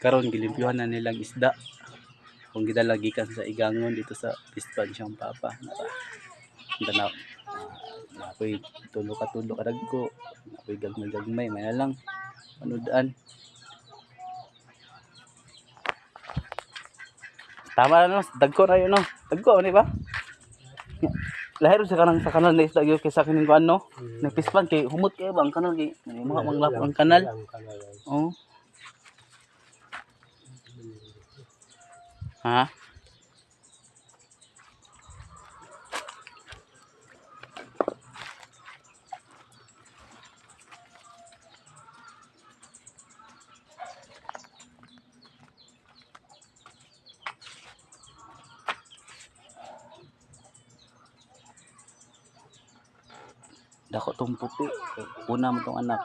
Karon gilimpyuhan na nilang isda. Kung gidala gikan sa igangon dito sa pispan siyang papa. Nara. Tanaw. Ako'y tulo ka tulo ka dagko. Ako'y gagmay-gagmay. May na lang. Panudaan. Tama na no. Dagko na yun no. Dagko, di ba? Lahiro sa kanang sa kanal na isda gyud kaysa kining kuan no. Nagpispan kay humot kayo ba ang kanal kay mga manglap ang kanal. Ang kanal. Oo. Ha? Dako tong puti. Una mo tong anak.